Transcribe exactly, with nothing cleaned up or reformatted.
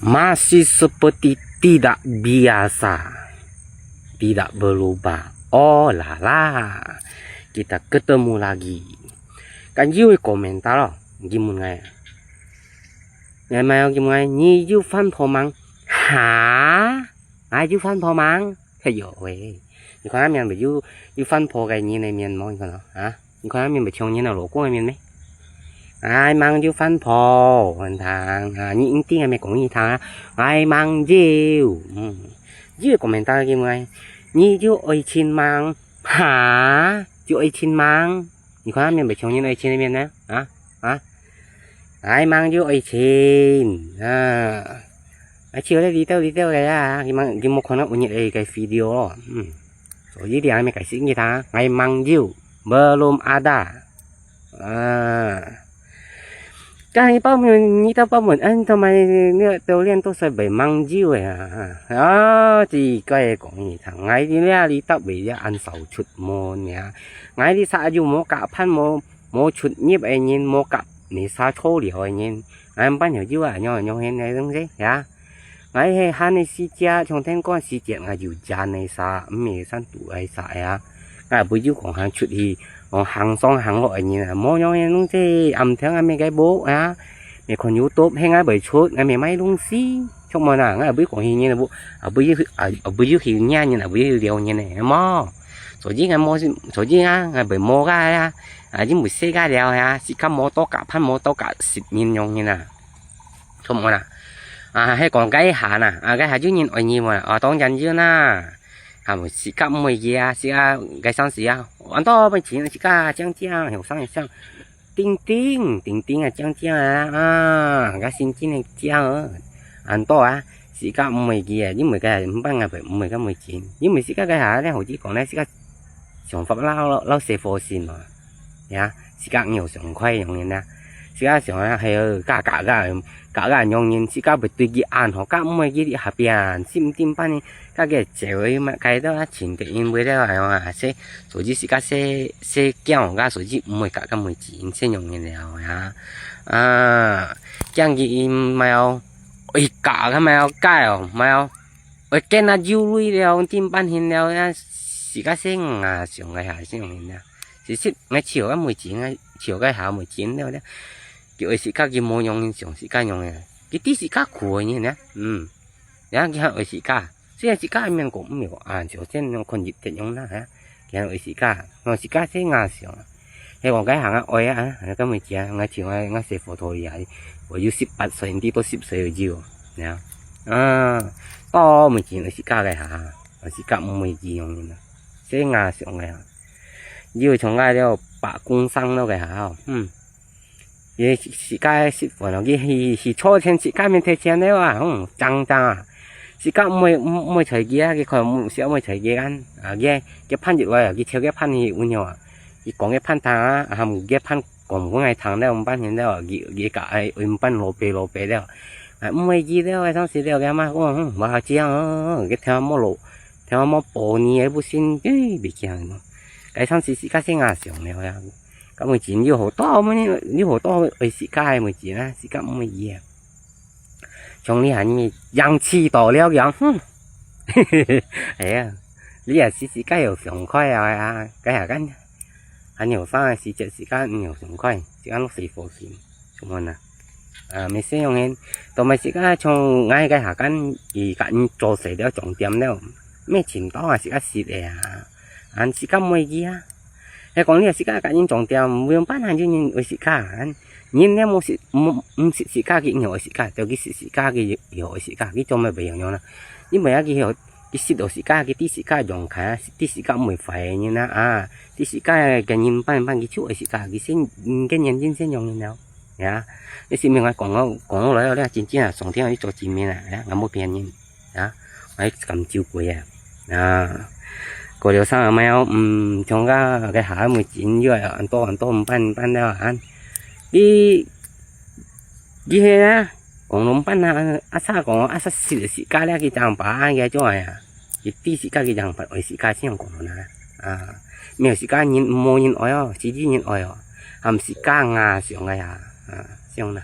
Masih seperti tidak biasa, tidak berubah. Oh la la, kita ketemu lagi. Kan有个komentar咯，佢問𠊎，你咪有佢問𠊎，你有番婆嗎？哈？啊，有番婆嗎？哎喲喂，你看下面有有番婆个人个面無？你看咯，啊？ 你看下面有像人个老公个面無？哎，吂有番婆，還聽啊！你一定愛講佢聽啊！哎，吂有，嗯，有个komentar佢問，你有愛情嗎？哈？有愛情嗎？你看下面有像人愛情个面呢？啊？啊？哎，吂有愛情啊！哎，笑咧，你兜你兜个啊！佢吂佢無看到有日个个video咯，嗯。 所以你還沒解釋你聽，𠊎吂有，belum ada。啊，該你報名，你到報名，嗯，同埋你个表演都係會吂有个啊！啊，奇怪个講你聽，𠊎你這裡特別也恁少出門呀，𠊎你啥又無甲飯，無無出入个人，無甲你啥粗料个人，𠊎毋辦有有啊，樣樣現在東西呀。 𠊎係閒个時節，像天光時節，𠊎有閒个啥，毋係生肚个啥呀。𠊎毋會有講行出去，講行上行落个人啊，無樣个東西，暗聽啊，咩个無啊，咩看YouTube，係𠊎會出，𠊎咩買東西，出門啊，𠊎毋會講去人啊，毋，啊，毋會去，啊，毋會去惹人啊，毋會去撩人个，無。所以𠊎無，所以啊，𠊎會無个啊，啊，因為世界了啊，時間無多甲飯，無多甲食人樣人啊。 出門啊。啊，係講該下呐，啊，該下有人愛你無？啊，當然有啦。啊，自家毋會去啊，自家該上時啊，安到毋會去，自家靚靚，後生後生，丁丁，丁丁啊，靚靚啊，啊，該心情个靚哦，安到啊，自家毋會去啊，因為該毋辦啊，毋會，毋會去，因為自家該下咧，好似講咧，自家想法啦，老老細火心嘛。 呀，自家有想開樣人啊，自家想啊，係哦，甲甲甲甲樣人，自家會對佢恁好，甲毋會佢下邊，心定般呢，甲佢走去嘛，該到啊，情得因為了啊，所以所以自家細細驚，甲所以毋會甲甲毋會錢，細樣人了呀。啊，驚佢因嘛哦，會甲甲嘛哦，甲哦，嘛哦，會驚啊，有鐳了，定般形了呀，自家細啊，想个下，細樣人啊。 其實𠊎笑甲毋會錢，𠊎笑該下毋會錢了咧。佢愛自家佢無樣人想自家樣个，佢知自家苦个人呢，嗯，然後佢還愛自家，雖然自家面講毋係講啊，就真樣看一點樣啦，哈，佢還愛自家，𠊎自家先𠊎想啊，係講該下𠊎愛啊，啊，該毋會錢，𠊎像𠊎𠊎細佛陀呀，我有十八歲，你都十歲有，呀，啊，哦，毋會錢愛自家个哈，愛自家毋會錢樣人啊，先𠊎想个哈。 又像𠊎了，白工生了个哈，嗯。佢自家食飯咯，佢去去坐前自家面提錢了啊，嗯，正正啊。自家毋會毋毋會睬佢啊，佢看毋少毋會睬佢啊，啊，佢佢飯入來啊，佢笑佢飯去有樣啊，佢講佢飯聽啊，啊，佢飯講分𠊎聽了，毋辦現了，佢佢甲愛毋辦老爸老爸了，啊，毋會佢了，當時了，佢阿媽講，嗯，無好食哦，佢聽無老 聽我無保你个不信，誒，袂驚咯。該上時自家先啊想了呀，甲毋會錢又好多，又好多愛自家个毋會錢啊，自家毋會啊。像你還你贏氣到了樣，哼。哎呀，你也是自家有想開啊，該下間，還有啥个時節自家有想開，自家落水火星。 Cuman啊，啊，mesti yang en，同埋自家像𠊎个下間，佢甲人做事了重點了，咩情況啊，自家識个啊，還自家毋會去啊。係講你自家甲人重點，毋用辦還有人愛自家，人了無識，毋毋識自家，佢又愛自家，就佢識自家，佢又愛自家，佢做咩袂樣樣啦？因為啊，佢有佢識到自家，佢知自家用開，知自家毋會壞个人啊，啊，知自家个人辦辦，佢就愛自家，佢先，嗯，个人真正用人了。 呀，你識毋識𠊎講到講到來哦，你真正啊，上天你做證明啊，呀，𠊎無騙人，呀，𠊎敢照過啊，啊，過了生啊，毋係哦，嗯，像个个下妹真有啊，恁多恁多毋辦毋辦了啊，你你係啊，講攏辦啊，阿啥講阿啥識自家了，佢正把个做啊，佢知自家佢正把愛自家先講啦，啊，無自家人無人愛哦，自己人愛哦，還自家啊，想个呀，啊，想啦。